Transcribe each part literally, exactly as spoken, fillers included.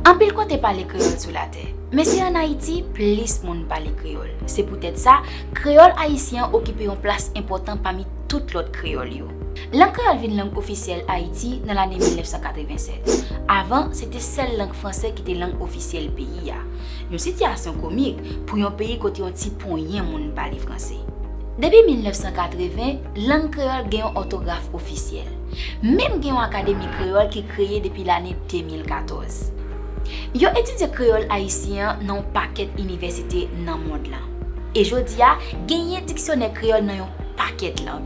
Anpil kote pale kreyòl sou latè, men se ann Ayiti plis moun pale kreyòl. Se poutèt sa, kreyòl ayisyen an okipe yon plas enpòtan pami tout lòt kreyòl yo. Lang kreyòl vin lang ofisyèl Ayiti nan lane mil nèf san katreven sèt. Avan, se te sèl lang franse ki te lang ofisyèl peyi a. Yon sitiyasyon komik pou yon peyi kote yon ti ponyen moun pale franse. Depi mil nèf san katreven, lang kreyòl gen yon òtograf ofisyèl. Menm gen yon akademi kreyòl ki kreye depi lane de mil katòz. Yo etidye kreyòl ayisyen an nan yon pakèt inivèsite nan mond lan. E jodi a, genyen diksyonè kreyòl nan yon pakèt lang.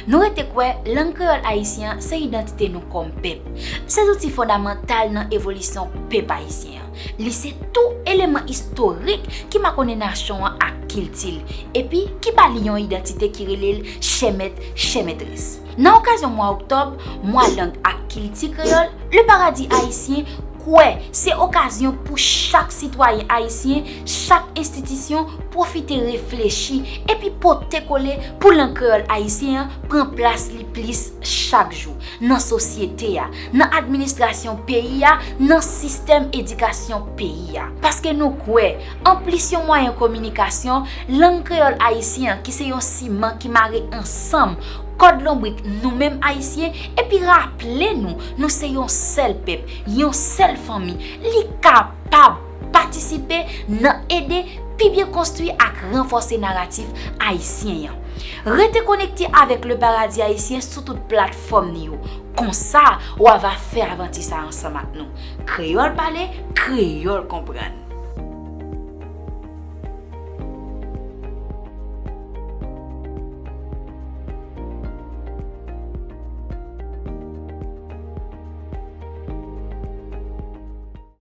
Nou rete kwè lang kreyòl ayisyen an se idantite nou kòm pèp. Se zouti fondamantal nan evolisyon pèp ayisyen an. Li se tou eleman istorik ki makonnen nasyon an ak kilti l, epi ki ba li yon idantite ki rele l chè mèt, chè mètres. Nan okazyon mwa oktòb, mwa lang ak kilti kreyòl, Le Paradis Haïtien kwè se okazyon pou chak sitwayen ayisyen, chak enstitisyon pwofite reflechi epi pote kole pou lang kreyòl ayisyen an pran plas li plis chak jou nan sosyete a, nan administrasyon peyi a, nan sistèm edikasyon peyi a. Paske nou kwè, anplis yon mwayen kominikasyon, lang kreyòl ayisyen an ki se yon siman ki mare ansanm kòd lonbrik nou menm ayisyen, epi raple nou, nou se yon sèl pèp, yon sèl fanmi, li kapab patisipe nan ede pi byen konstwi ak ranfòse naratif ayisyen an. Rete konekte avèk Le Paradis Haïtien sou tout platfòm nou yo. Konsa, w a va fè avanti sa ansanm ak nou. Kreyòl pale, kreyòl konprann.